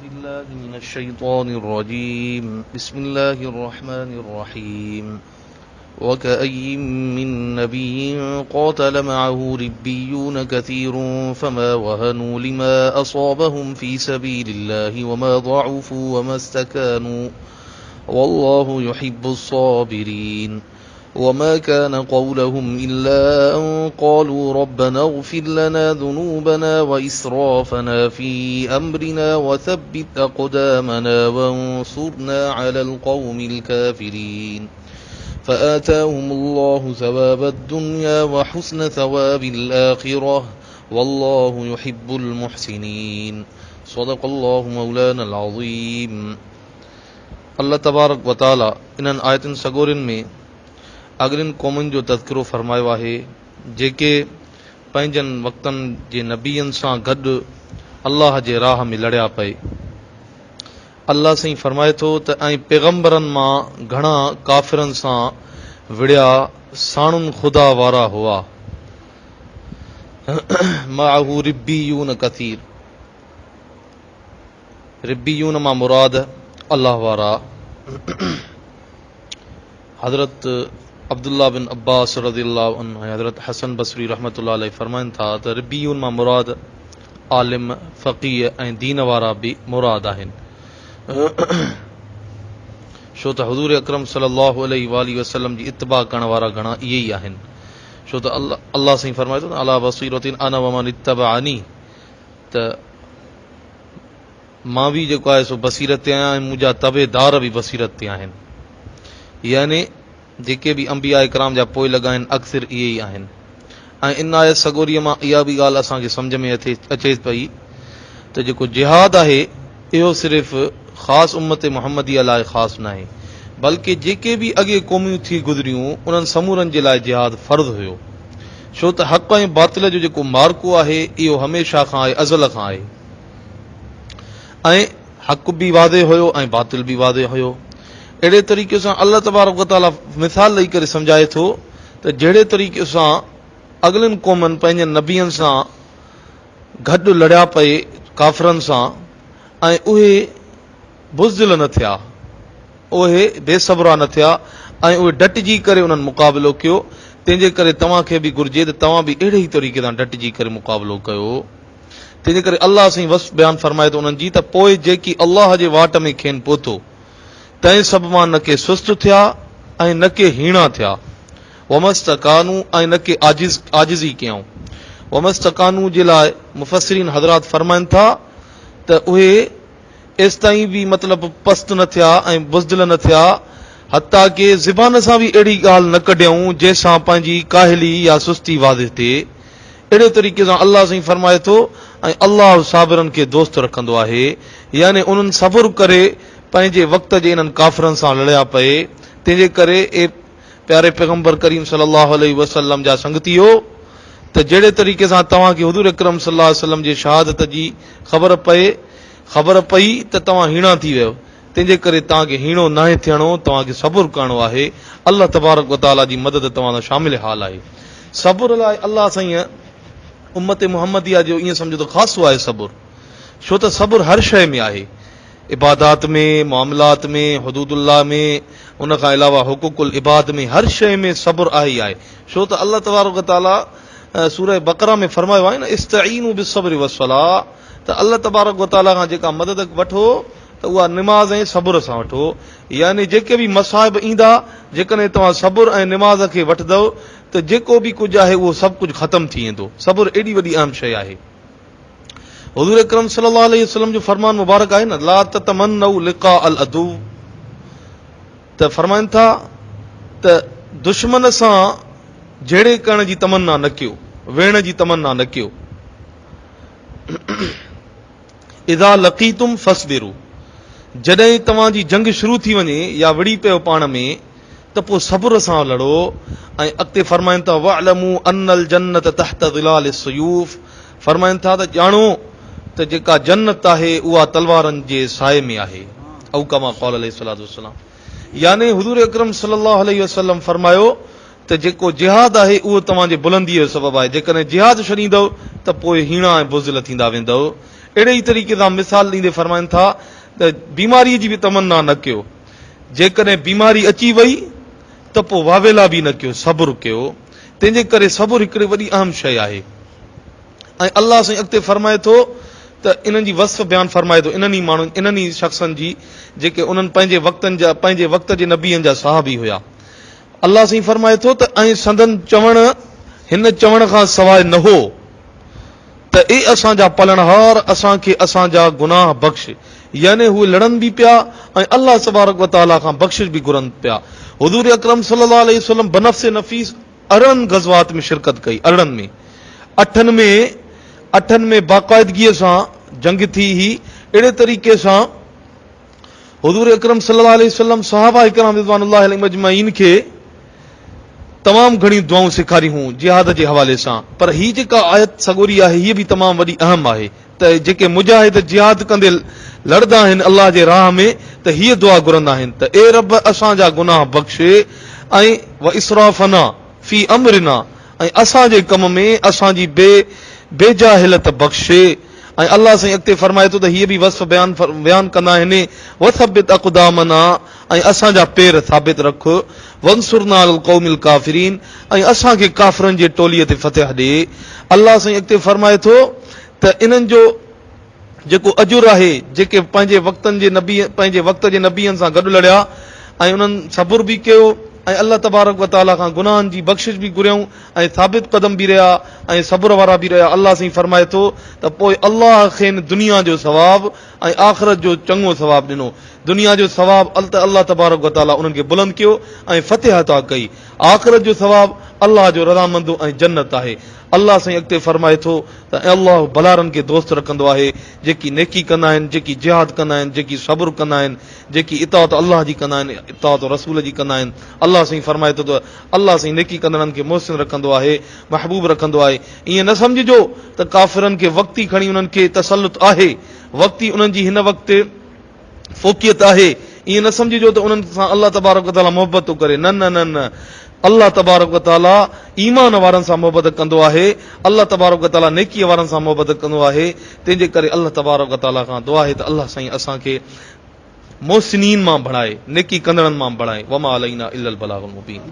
بالله من الشيطان الرجيم بسم الله الرحمن الرحيم وكأي من نبي قاتل معه ربيون كثير فما وهنوا لما أصابهم في سبيل الله وما ضعفوا وما استكانوا والله يحب الصابرين وما كان قولهم إلا أن قالوا ربنا اغفر لنا ذنوبنا وإسرافنا في أمرنا وثبت أقدامنا وانصرنا على القوم الكافرين فآتاهم الله ثواب الدنيا وحسن ثواب الآخرة والله يحب المحسنين صدق الله مولانا العظيم الله تبارڪ و تعاليٰ انهن آيتن سڳورين ۾ اڳلين قومن جو تذڪرو فرمايو آهي جيڪي پنهنجن وقتن جي نبين سان گڏ الله جي راهه ۾ لڙيا پئي. الله سائين فرمائي ٿو ته ۽ پيغمبرن مان گهڻا ڪافرن سان وڙهيا ساڻن خدا وارا هئا. معه ربيون ڪثير. ربيون مان مراد الله وارا حضرت عبدالله بن عباس رضي الله عنه ۽ حضرت حسن بصري رحمة الله عليه فرمائن ٿا ته ربيون مان مراد عالم، فقيه ۽ دين وارا به مراد آهن. ڇو ته حضور اڪرم صلي الله عليه واٰله وسلم جي اتباع ڪرڻ وارا گهڻا اهي ئي آهن. ڇو ته الله سائين فرمائي ٿو ته علي بصيرة انا ومن اتبعني ته مان به جيڪو آهي سو بصيرت تي آهيان ۽ منهنجا تابعدار به بصيرت تي آهن. يعني جيڪي به انبياء ڪرام جا پوئلڳ آهن اڪثر اهي ئي آهن. ۽ ان آيت سڳوريء مان اها به ڳالهه اسان کي سمجهه ۾ اچي پئي ته جيڪو جهاد آهي اهو صرف خاص امت محمديه لاء خاص ناهي بلڪه جيڪي به اڳي قوميون ٿي گذريون انهن سمورن جي لاء جهاد فرض هيو. ڇو ته حق ۽ باطل جو جيڪو معرڪو آهي اهو هميشه کان آهي ازل کان آهي ۽ حق به واضح هيو ۽ باطل به واضح هيو اهڙي طريقي سان الله تبارڪ وتعالي مثال ڏئي ڪري سمجهائي ٿو ته جهڙي طريقي سان اڳلين قومن پنهنجن نبين سان گڏ لڙيا پئي ڪافرن سان ۽ اهي بزدل نه ٿيا، اهي بي صبرا نه ٿيا ۽ اهي ڊٽجي ڪري انهن مقابلو ڪيو، تنهن جي ڪري توهان کي به گهرجي ته توهان به اهڙي ئي طريقي سان ڊٽجي ڪري مقابلو ڪيو. تنهن جي ڪري الله سائين وصف بيان فرمائي ٿو انهن جي ته پوء جيڪي الله جي واٽ ۾ کين پهتو، تنهن سڀ مان نه ڪي سست ٿيا ۽ نه ڪي هيڻا ٿيا، وما استڪانوا ۽ نه ڪي عاجزي ڪيائون. وما استڪانوا جي لاء مفسرين حضرات فرمائن ٿا ته اهي ايستائين به مطلب پست نه ٿيا ۽ بزدل نه ٿيا، حتيٰ ڪه زبان سان به اهڙي ڳالهه نه ڪڍيائون جنهن سان پنهنجي ڪاهلي يا سستي واضح ٿئي. اهڙي طريقي سان الله سائين فرمائي ٿو، ۽ الله صابرن کي دوست رکندو آهي، يعني انهن صبر ڪري پنهنجي وقت جي انهن ڪافرن سان لڙيا پئي، تنهن جي ڪري اي پياري پيغمبر ڪريم صلي الله عليه وسلم جا سنگتيو! ته جهڙي طريقي سان توهان کي حضور اڪرم صلي الله عليه وسلم جي شهادت جي خبر پئي، خبر پئي ته توهان هيڻا ٿي ويو، تنهن جي ڪري توهان کي هيڻو ناهي ٿيڻو، توهان کي صبر ڪرڻو آهي، الله تبارڪ و تعاليٰ جي مدد توهان سان شامل حال آهي. صبر لاء الله سائينء امت محمديه جو ائين سمجهو ته خاصو آهي صبر، ڇو ته صبر هر شيء ۾ آهي، عبادات ۾، معاملات ۾، حدود الله ۾، ان کان علاوه حقوق العباد ۾ هر شيء ۾ صبر آهي ئي آهي، ڇو ته الله تبارڪ و تعاليٰ سوره بقره ۾ فرمايو آهي نه استعينوا بالصبر والصلاه ته الله تبارڪ و تعاليٰ کان جيڪا مدد وٺو ته اها نماز ۽ صبر سان وٺو يعني جيڪي به مصائب ايندا جيڪڏهن توهان صبر ۽ نماز کي وٺندؤ ته جيڪو به ڪجهه آهي اهو سڀ ڪجهه ختم ٿي ويندو صبر ايڏي وڏي اهم شيء آهي حضور اڪرم صلي الله عليه وسلم جو فرمان مبارڪ آهي نه لا تتمنوا لقاء العدو ته فرمائن ٿا ته دشمن سان جهيڙي ڪرڻ جي تمنا نه ڪيو ويهڻ جي تمنا نه ڪيو اذا لقيتم فاصبروا جڏهن توهان جي جنگ شروع ٿي وڃي يا وڙهي پيو پاڻ ۾ ته پوء صبر سان لڙو ۽ اڳتي فرمائن ٿا واعلموا ان الجنة تحت ظلال السيوف فرمائن ٿا ته ڄاڻو ته جيڪا جنت آهي اها تلوارن جي سائي ۾ آهي او ڪما قال عليه الصلوة والسلام يعني حضور اڪرم صلي الله عليه وسلم فرمايو ته جيڪو جهاد آهي اهو توهان جي بلنديء جو سبب آهي، جيڪڏهن جهاد ڇڏيندؤ ته پوء هيڻا ۽ بزدل ٿيندا ويندؤ. اهڙي ئي طريقي سان مثال ڏيندي فرمائن ٿا ته بيماريء جي به تمنا نه ڪيو، جيڪڏهن بيماري اچي وئي ته پوء واويلا به نه ڪيو، صبر ڪيو، تنهن جي ڪري صبر هڪڙي وڏي اهم شيء آهي. ۽ الله سائين اڳتي فرمائي ٿو ته انهن جي وصف بيان فرمائي ٿو انهن ئي ماڻهن انهن ئي شخصن جي جيڪي انهن پنهنجي وقتن جا پنهنجي وقت جي نبين جا صحابي هيا. الله سائين فرمائي ٿو ته ۽ سندن چوڻ هن چوڻ کان سواء نه هو ته اي اسان جا پالڻهار اسان کي اسان جا گناهه بخش يعني هو لڙن به پيا ۽ الله تبارڪ و تعاليٰ کان بخشش به گهرن پيا. حضور اڪرم صلي الله عليه وسلم بنفس نفيس 18 غزوات ۾ شرڪت ڪئي، 18 ۾ اٺن ۾ اٺن ۾ باقاعدگيء سان جنگ ٿي هئي، اهڙي طريقي سان حضور اڪرم صلي الله عليه وسلم صحابه ڪرام رضوان الله عليهم اجمعين کي تمام گهڻيون دعائون سيکاريون هيون جهاد جي حوالي سان، پر هي جيڪا آيت سڳوري آهي هيء به تمام وڏي اهم آهي ته جيڪي مجاهد جهاد ڪندي لڙندا آهن الله جي راهه ۾ ته هيء دعا گهرندا آهن ته اي رب اسان جا گناهه بخش ۽ واسرافنا في امرنا ۽ اسان جي ڪم ۾ اسان جي بي بيجا هلت بخش ۽ الله سائين اڳتي فرمائي ٿو ته هيء به وصف بيان بيان ڪندا آهن وثبت اقدامنا ۽ اسان جا پير ثابت رک وانصرنا علي القوم الڪافرين ۽ اسان کي ڪافرن جي ٽولي تي فتح ڏي الله سائين اڳتي فرمائي ٿو ته انهن جو جيڪو اجر آهي جيڪي پنهنجي وقتن جي نبي پنهنجي وقت جي نبين سان گڏ لڙيا ۽ انهن صبر به ڪيو ۽ الله تبارڪ و تعالي کان گناهن جي بخشش به گهريائون ۽ ثابت قدم به رهيا ۽ صبر وارا به رهيا الله سائين فرمائي ٿو ته پوء الله کين دنيا جو ثواب ۽ آخرت جو چڱو ثواب ڏنو دنيا جو ثواب ته الله تبارڪ و تعالي انهن کي بلند ڪيو ۽ فتح عطا ڪئي آخرت جو ثواب الله جو رضامندو ۽ جنت آهي. الله سائين اڳتي فرمائي ٿو ته ۽ الله ڀلارن کي دوست رکندو آهي، جيڪي نيڪي ڪندا آهن، جيڪي جهاد ڪندا آهن، جيڪي صبر ڪندا آهن، جيڪي اطاعت الله جي ڪندا آهن، اطاعت رسول جي ڪندا آهن. الله سائين فرمائي ٿو ته الله سائين نيڪي ڪندڙن کي محسن رکندو آهي، محبوب رکندو آهي. ائين نه سمجهجو ته ڪافرن کي وقتي کڻي انهن کي تسلط آهي، وقتي انهن جي هن وقت فوقيت آهي، ائين نه سمجهجو ته انهن سان الله تبارڪ وتعاليٰ محبت ٿو ڪري، نه نه نه نه، الله تبارڪ وتعاليٰ ايمان وارن سان محبت ڪندو آهي، الله تبارڪ وتعاليٰ نيڪيء وارن سان محبت ڪندو آهي، تنهن جي ڪري الله تبارڪ وتعاليٰ کان دعا آهي ته الله سائين اسان کي محسنين مان بڻائي، نيڪي ڪندڙن مان بڻائي، وما علينا الا البلاغ المبين.